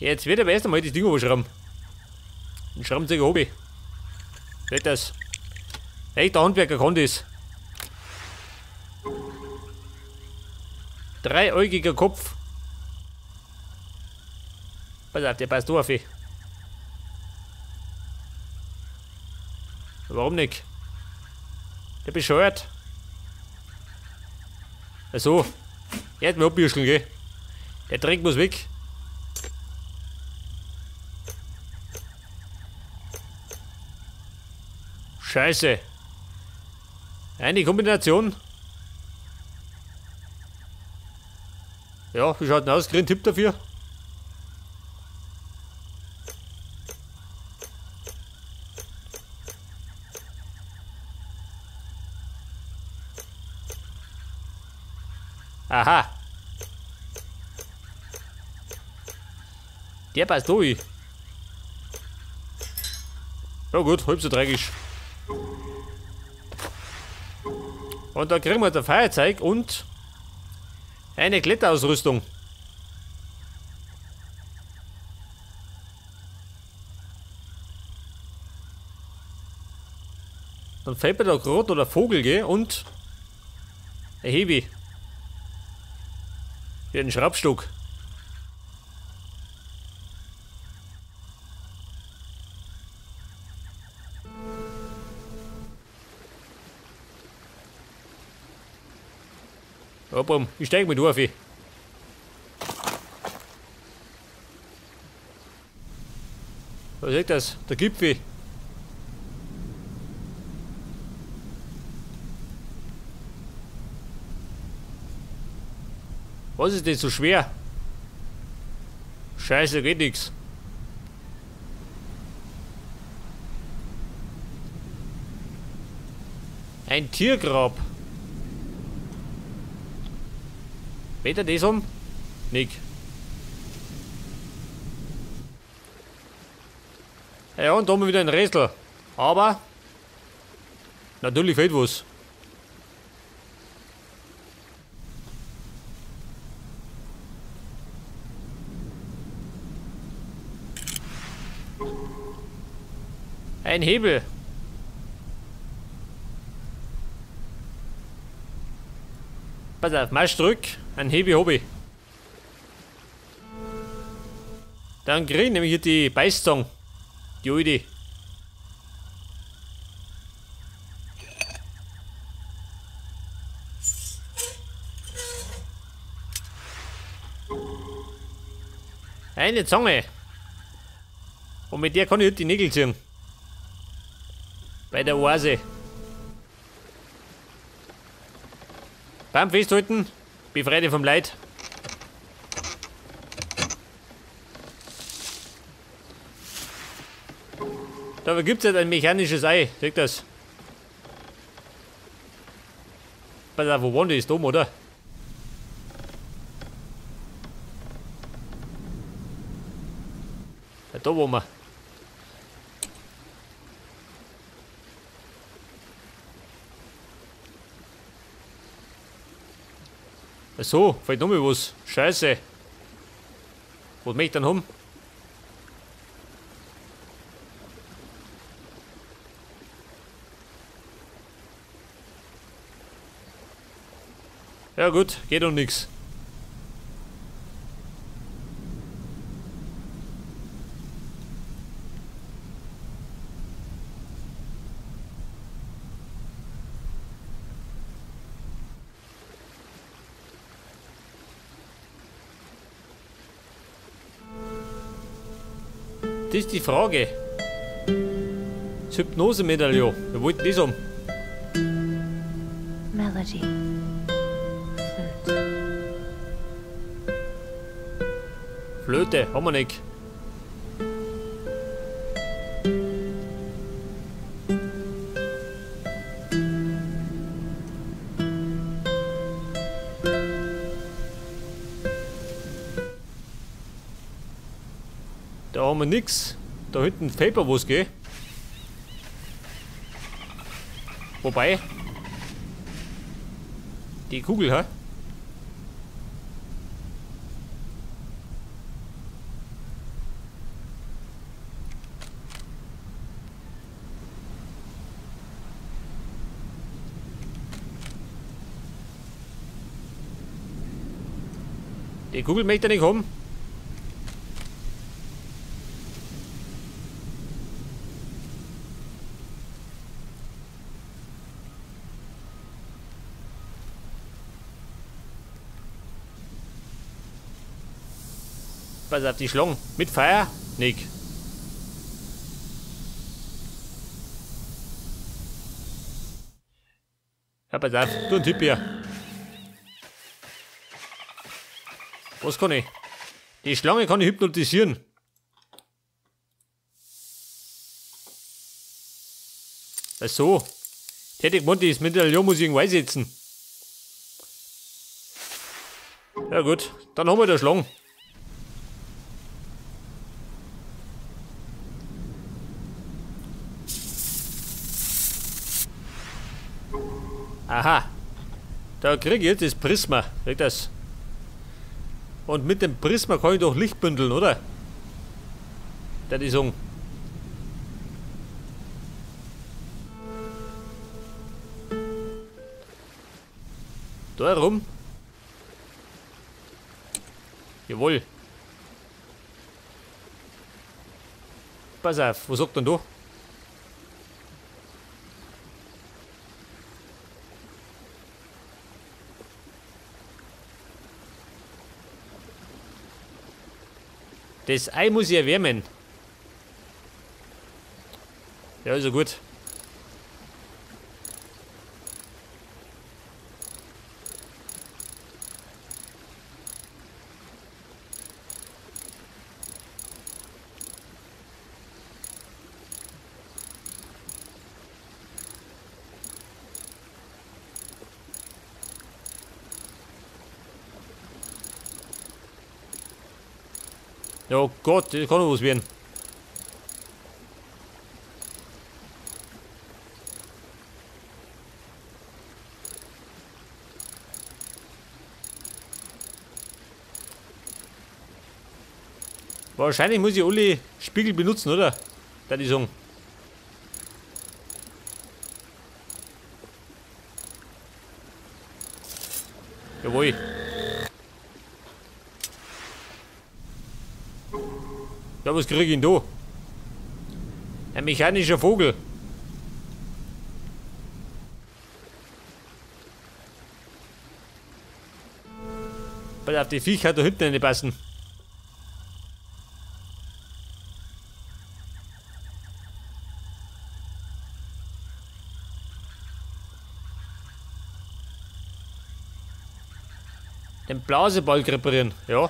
Jetzt wird aber erst einmal das Ding überschrauben. Den Schraubenzieher hab ich. Seht das? Echt, der Handwerker kann das. Dreiäugiger Kopf. Pass auf, der passt auf. Warum nicht? Der bescheuert. Also, er hat mir abbürscheln, gell? Der Dreck muss weg. Scheiße. Eine Kombination. Ja, wie schaut denn aus? Krieg einen Tipp dafür. Aha. Der passt durch. Ja gut, halb so dreckig. Und da kriegen wir das Feuerzeug und eine Kletterausrüstung. Dann fällt mir da gerade noch der Vogel, gell? Und ein Hebi. Hier ein Schraubstock. Ja, bumm, ich steig mit auf. Was ist das? Der Gipfel. Was ist denn so schwer? Scheiße, geht nix. Ein Tiergrab. Weht das um? Nick. Ja, und da haben wir wieder ein Rätsel. Aber natürlich fehlt was. Ein Hebel. Pass auf, Marsch zurück. Ein Hebel hab ich. Dann krieg ich nämlich hier die Beißzange. Die alte. Eine Zange. Und mit der kann ich die Nägel ziehen. Bei der Oase. Beim Festhalten, befreite vom Leid. Da gibt es halt ein mechanisches Ei, seht das? Pass auf, wo war das? Dumm, oder? Ja, da waren wir. Ach so, fällt noch mal was. Scheiße. Was möchte ich denn haben? Ja gut, geht um nix. Das ist die Frage. Das Hypnose-Medaillon. Wir wollten das haben. Melody. Flöte. Flöte, haben wir nicht. Da haben wir nix. Da hinten fehlt mir was, gell? Wobei. Die Kugel, hä? Die Kugel möchte ich nicht haben. Pass auf die Schlange. Mit Feuer? Nick. Ja, pass auf, du ein Typ hier. Was kann ich? Die Schlange kann ich hypnotisieren. Ach so. Hätte ich gemeint, das Medaillon muss ich irgendwo einsetzen. Ja gut, dann haben wir die Schlange. Aha. Da kriege ich jetzt das Prisma. Krieg das. Und mit dem Prisma kann ich doch Licht bündeln, oder? Das ist so. Da rum. Jawohl. Pass auf, was sagt denn du? Das Ei muss ich erwärmen. Ja, ist ja gut. Oh Gott, das kann doch was werden. Wahrscheinlich muss ich alle Spiegel benutzen, oder? Da die sagen. Jawohl. Ja, was krieg ich denn da? Ein mechanischer Vogel. Pass auf, die Viecher da hinten nicht passen. Den Blasebalg reparieren, ja.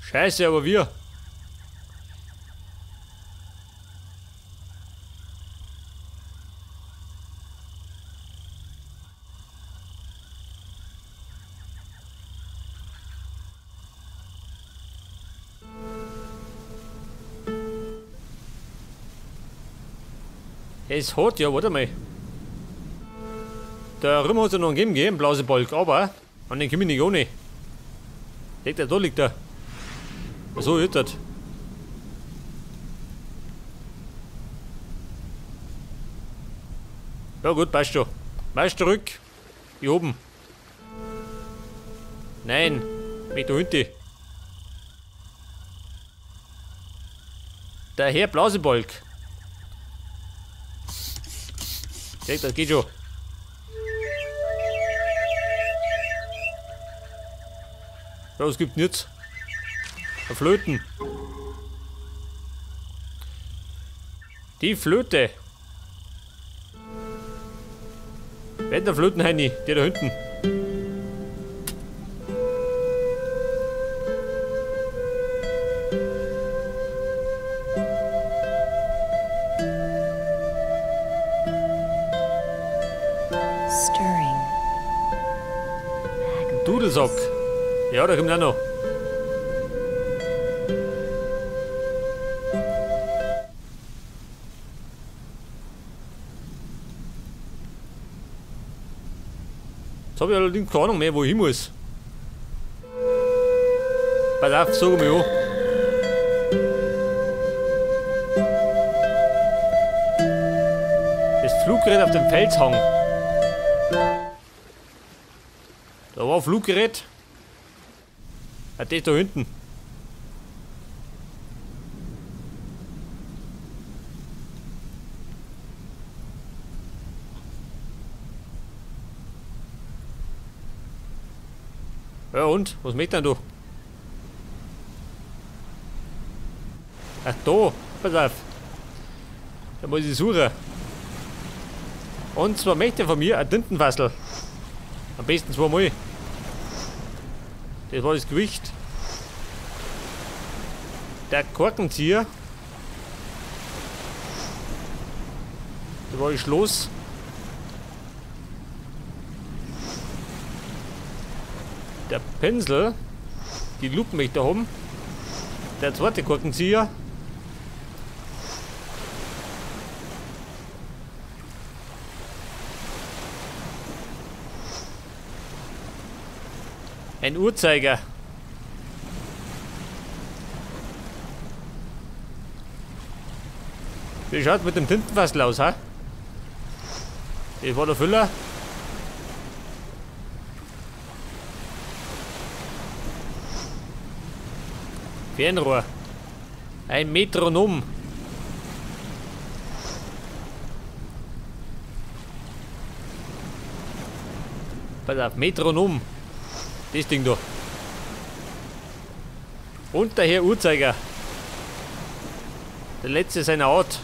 Scheiße, aber wir. Es hat ja, warte mal. Da rum hat es ja noch einen gegeben, gell, einen Blasebalg, aber an den komme ich nicht ohne. Liegt er, da liegt er. So ist das. Ja gut, passt schon. Marsch zurück. Hier oben. Nein, mich da hinten. Der Herr Blasebalg. Das geht schon. Ja, es gibt nichts. Flöten. Die Flöte. Wer hat der Flötenheini? Der da hinten. Stirring. Dudelsack. Ja, da kommt auch noch. Jetzt habe ich allerdings keine Ahnung mehr, wo ich hin muss. Pass auf, sag mal an. Fluggerät auf dem Felshang. Da war ein Fluggerät. Ah, das da hinten. Ja und? Was möchte denn du? Ach da, pass auf. Da muss ich suchen. Und zwar möchte er von mir ein Tintenfassel. Am besten zweimal. Das war das Gewicht. Der Korkenzieher. Da war ich los. Der Pinsel. Die Lupen möchte ich haben. Der zweite Korkenzieher. Ein Uhrzeiger. Wie schaut mit dem Tintenfassel aus, ha? Das war der Füller. Fernrohr. Ein Metronom. Pass auf, Metronom. Das Ding da. Und der Herr Uhrzeiger. Der letzte seiner Art.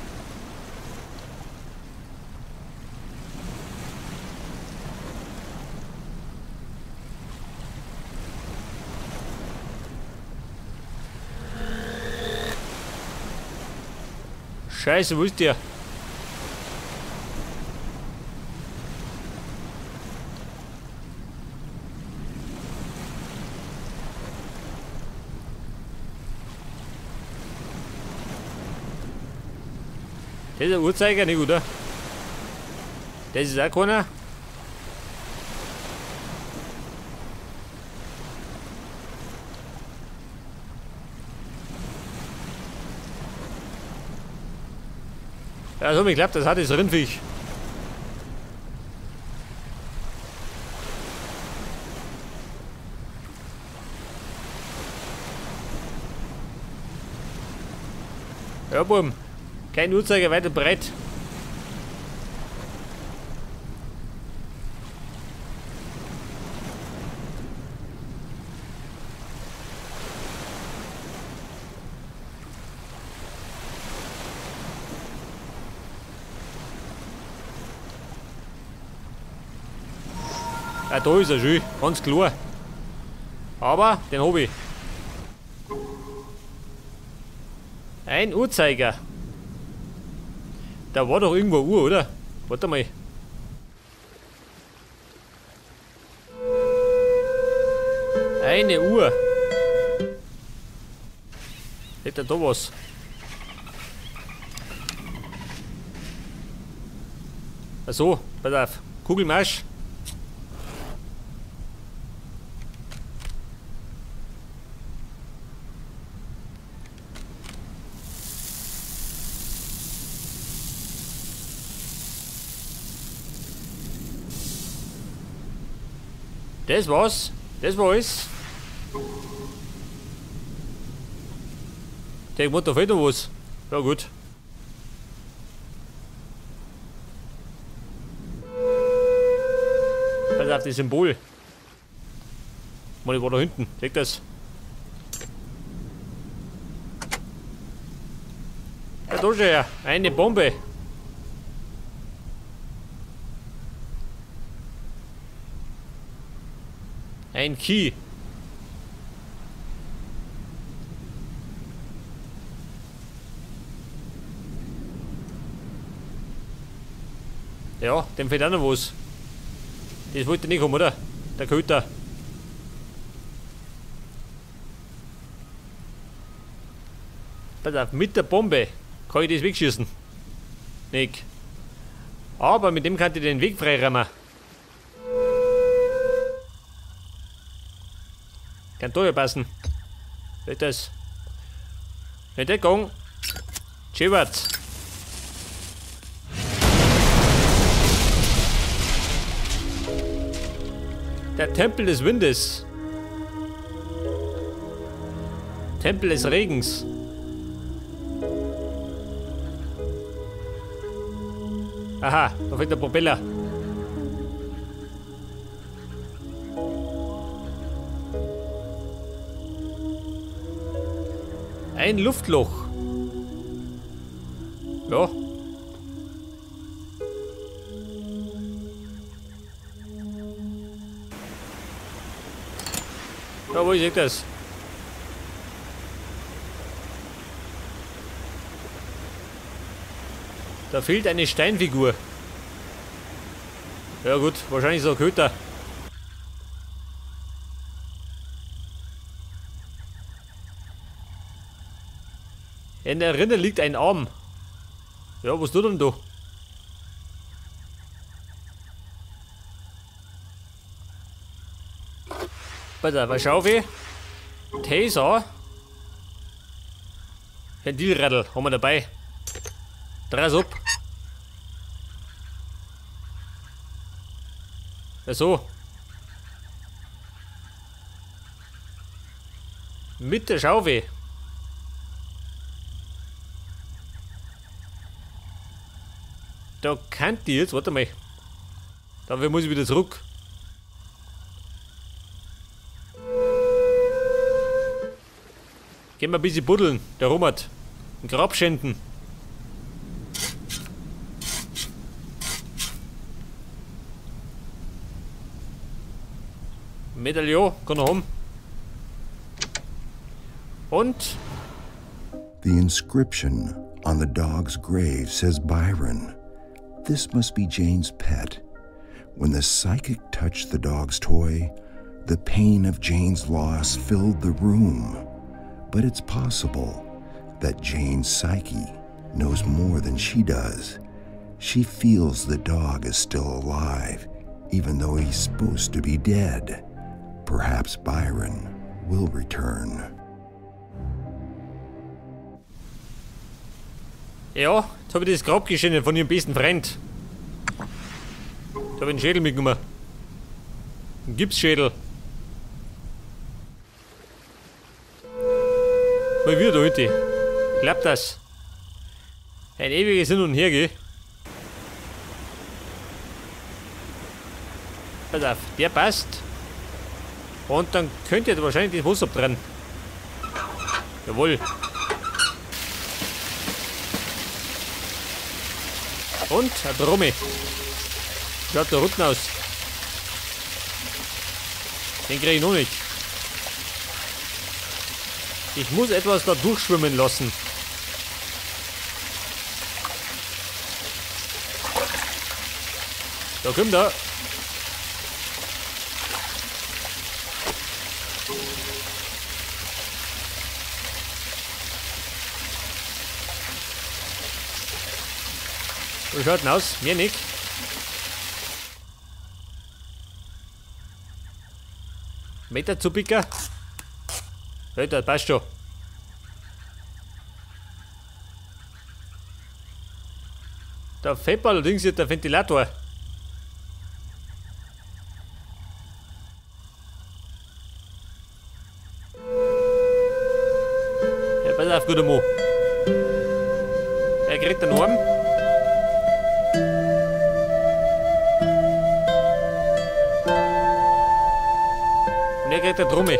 Scheiße, wo ist der? Das ist ein Uhrzeiger, nicht, oder? Das ist auch keiner. Ja, so, ich glaube, das hat das Rindviech. Ja, bumm. Kein Uhrzeiger weit und breit. Ja, da ist er schön, ganz klar. Aber den hab ich. Ein Uhrzeiger. Da war doch irgendwo eine Uhr, oder? Warte mal. Eine Uhr. Hätte da was. Ach so, pass auf. Kugelmarsch. Das war's. Das war alles. Der da fehlt noch was. Ja gut. Pass auf das Symbol. Mann, ich war da hinten. Seht das? Ja, da schon her. Eine Bombe. Ein Key. Ja, dem fehlt auch noch was. Das wollte nicht kommen, oder? Der Köter. Pass auf, mit der Bombe kann ich das wegschießen. Nick. Aber mit dem kann ich den Weg freiräumen. Kann da ja passen. Wird das? Entdeckung. Schewert. Der Tempel des Windes. Tempel des Regens. Aha, da fehlt der Propeller. Ein Luftloch. Ja. Ja, wo ist das? Da fehlt eine Steinfigur. Ja gut, wahrscheinlich so ein Köter. In der Rinne liegt ein Arm. Ja, was tut denn da? Bitte, was schau ich? Taser. Ventilradl haben wir dabei. Dreh's ab. Ja, so. Mit der Schaufel. Da kann die jetzt, warte mal. Dafür muss ich wieder zurück. Gehen wir ein bisschen buddeln, der Robert. Ein Grab schänden. Medaillon, kann er haben. Und? The inscription on the dog's grave says Byron. This must be Jane's pet. When the psychic touched the dog's toy, the pain of Jane's loss filled the room. But it's possible that Jane's psyche knows more than she does. She feels the dog is still alive, even though he's supposed to be dead. Perhaps Byron will return. Ja, jetzt habe ich das Grab geschenkt von ihrem besten Freund. Da habe ich einen Schädel mitgenommen. Ein Gipsschädel. Mal wieder da hinten. Klappt das? Ein ewiges Hin und Her, gell? Pass auf, der passt. Und dann könnt ihr wahrscheinlich das Wasser abtrennen. Jawohl. Und ein Trommel. Schaut da unten aus. Den krieg ich noch nicht. Ich muss etwas da durchschwimmen lassen. Da kommt er. Wie schaut denn aus? Mir nicht. Meter Zupicker. Alter, passt schon. Da fehlt allerdings jetzt der Ventilator. Ja, pass auf, guter Mo. Er kriegt den Arm. Und er kriegt der Trommel.